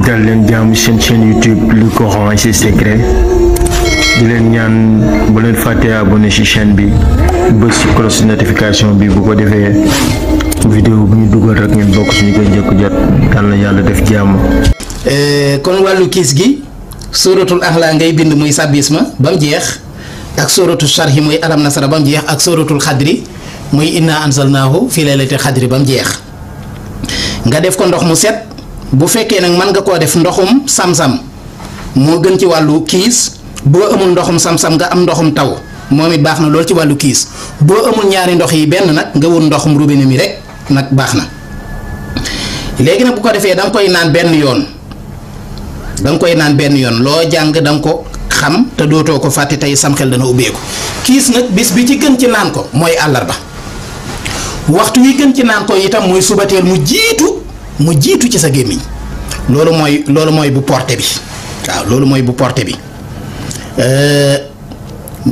dal leen jaamu seen chaîne YouTube le Coran et ses secrets di leen ñaan bu leen fàtte abonné ci chaîne bi bës ci cloche notification bi bu ko defee vidéo bu ñu dugal rek ngeen bokk ci ñu koy njëkk jot yal na yàlla def jàmm. kon wàllu kiis gi suratul axlaa ngay bind muy sabisma ba mu jeex ak suratul sharhi muy alam nasara ba mu jeex ak suratul xadri muy inna anzalnaahu fi laylatil xadri ba mu jeex nga def ko ndox mu set. bu fekkee nag mën nga koo def ndoxum sam-sam moo gën ci wàllu kiis boo amul ndoxum sam-sam nga am ndoxum taw moom it baax na lool ci wàllu kiis boo amul ñaari ndox yi benn nag nga wut ndoxum robinet mi rek nag baax na léegi nag bu ko defee da nga koy naan benn yoon loo jàng da nga ko xam te dootoo ko fàtte tey sam xel dana ubbeeku kiis nag bis bi ci gën ci naan ko mooy àllarba waxtu wi gën ci naan ko itam mooy subateel mu jiitu ci sa gémmiñ loolu mooy bu porté bi waaw loolu mooy bu porté bi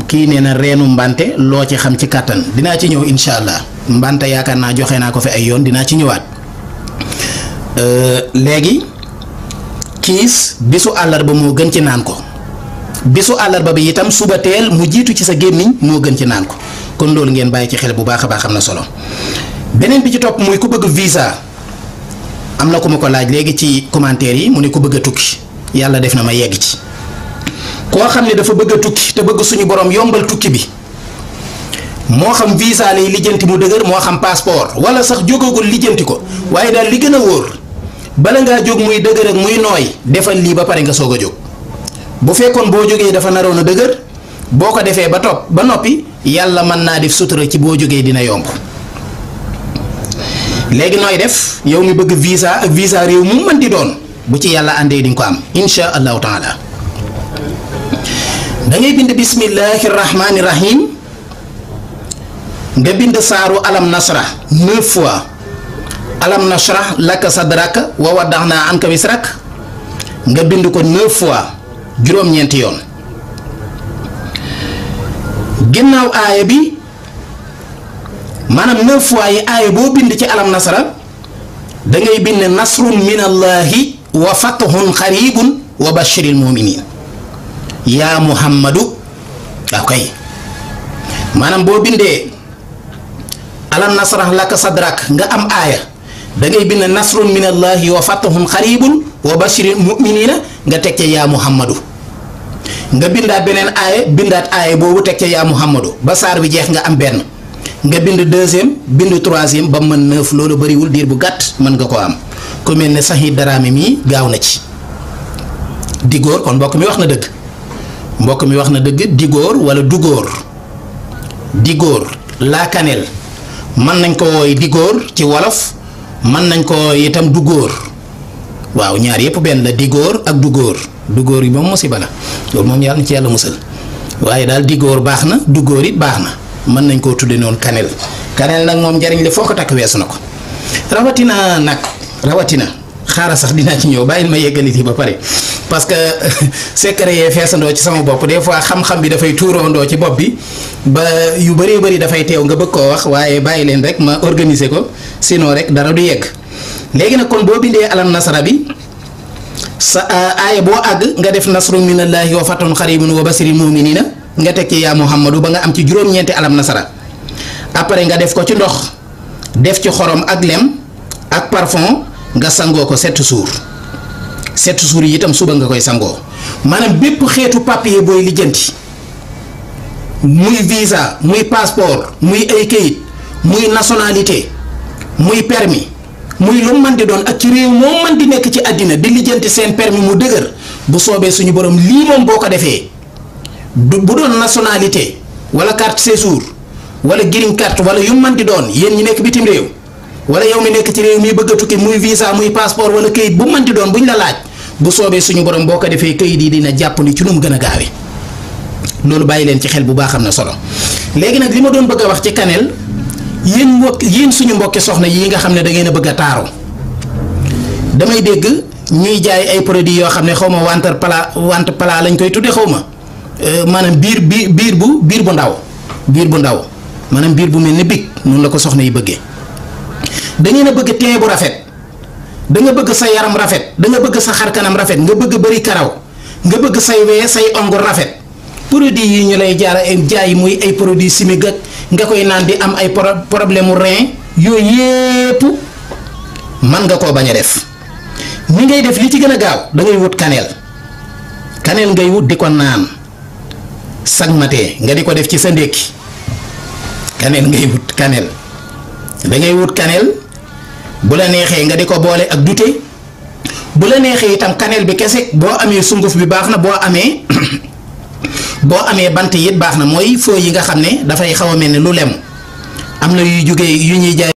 kii nee na reenu mbante loo ci xam ci kàttan dinaa ci ñëw insha allah mbante yaakaar naa joxe naa ko fi ay yoon dinaa ci ñëwaat léegi kiis bisu àllarba moo gën ci naan ko bisu àllarba bi itam suba teel mu jiitu ci sa gémmiñ moo gën ci naan ko kon loolu ngeen bàyyi ci xel bu baax a baax am na solo beneen bi ci topp muy ku bëgg visa. am na ku ma ko laaj léegi ci commentaire yi mu ne ku bëgg a tukki yàlla def na ma yegg ci koo xam ne dafa bëgg a tukki te bëgg suñu borom yombal tukki bi moo xam visa lay lijjanti mu dëgër moo xam passeport wala sax jógagul lijjanti ko waaye daal li gën a wóor bala ngaa jóg muy dëgër ak muy nooy defal lii ba pare nga soog a jóg bu fekkoon boo jógee dafa naroon a dëgër boo ko defee ba noppi yàlla mën naa def sutura ci boo jógee dina yomb. léegi nooy def yow mi bëgg visa ak visa réew mu mën di doon bu ci yàlla àndee di nga ko am insha allahu taala da ngay bind bismillahi rahmani rahim nga bind saaru alam nasra 9 fois alam nasrah laka sadraka wa wadaxna anka wisrak nga bind ko 9 fois juróom-ñeenti yoon ginnaaw aaya bi maanaam 9 fois yi aaya boo bind ci alam nasara da ngay bind nasrun minallahi wa fathun xaribun wa bashiril muminin yaa muhammadu waaw kay maanaam boo bindee alam nasrah laka sadrak nga am aaya da ngay bind nasrun minallahi wa fathun xaribun wa bashiril muminina nga teg ca yaa muhammadu nga bindaat beneen aaya bindaat aaya boobu teg ca yaa muhammadu ba saar bi jeex nga am benn nga bind deuxième bind troisième ba mën 9 loolu bariwul diir bu gàtt mën nga ko am ku mel ne Sahid Darame mii gaaw na ci digóor kon mbokk mi wax na dëgg digóor wala digóor la cannelle mën nañ ko wooy digóor ci wolof mën nañ ko wooy itam dugóor waaw ñaar yépp benn la digóor ak dugóor yi moom musiba la loolu moom yàlla na ci yàlla musal waaye daal digóor baax na dugóor it baax na mën nañ koo tudde noonu cannelle nag moom njariñ li foo ko takk weesu na ko rawatina xaaral sax dinaa ci ñëw bàyyil ma yeggali lii ba pare parce que secret yee feesandoo ci sama bopp des fois xam-xam bi dafay tuuroondoo ci bopp bi ba yu bëree bëri dafay teew nga bëgg koo wax waaye bàyyi leen rek ma organiser ko sinon rek dara du yegg léegi nag kon boo bindee alam nasara bi sa aaya boo àgg nga def nasrun minallahi wa fathun xaribun wa basiril muminina nga teg ci yaa muhammadu ba nga am ci juróom-ñeenti alam nasara après nga def ko ci ndox def ci xorom ak lem ak parfum nga sangoo ko 7 jours yi itam suba nga koy sangoo maanaam bépp xeetu papier booy lijjanti muy visa muy passeport muy ay kayit muy nationalité muy permis muy lu mën di doon ak ci réew moo mën di nekk ci àddina di lijjanti seen permis mu dëgër bu soobee suñu borom lii moom boo ko defee bu doon nationalité wala carte séjour wala green card wala yu mën di doon yéen ñi nekk bitim réew wala yow mi nekk ci réew mi bëgg a tukki muy visa muy passeport wala këyit bu mën di doon buñ la laaj bu soobee suñu borom boo ko defee këyit yi dina jàpp ni ci nu mu gën a gaawee loolu bàyyi leen ci xel bu baax am na solo léegi nag li ma doon bëgg a wax ci cannelle yéen suñu mbokki soxna yi nga xam ne da ngeen a bëgg a taaru damay dégg ñuy jaay ay produits yoo xam ne xaw ma wante pala lañ koy tudde xaw ma maanaam biir bu ndaw maanaam biir bu mel ni big noonu la ko soxna yi bëggee da ngeen a bëgg teint bu rafet da nga bëgg sa yaram rafet da nga bëgg sa xar kanam rafet nga bëgg bëri karaw nga bëgg say wee say ongu rafet produit yi ñu lay jaay muy ay produits chimiques ak nga koy naan di am ay problème mu rein yooyu yépp man nga koo bañ a def ni ngay def li ci gën a gaaw da ngay wut kaneel ngay wut di ko naan sag matee nga di ko def ci sa ndékki kaneel ngay wut kaneel da ngay wut kaneel bu la neexee nga di ko boole ak dute bu la neexee itam kaneel bi kese boo amee sunguf bi baax na boo amee bant it baax na mooy foo yi nga xam ne dafay xaw a mel ne lu lem am na yuy jógee yu ñuy jaay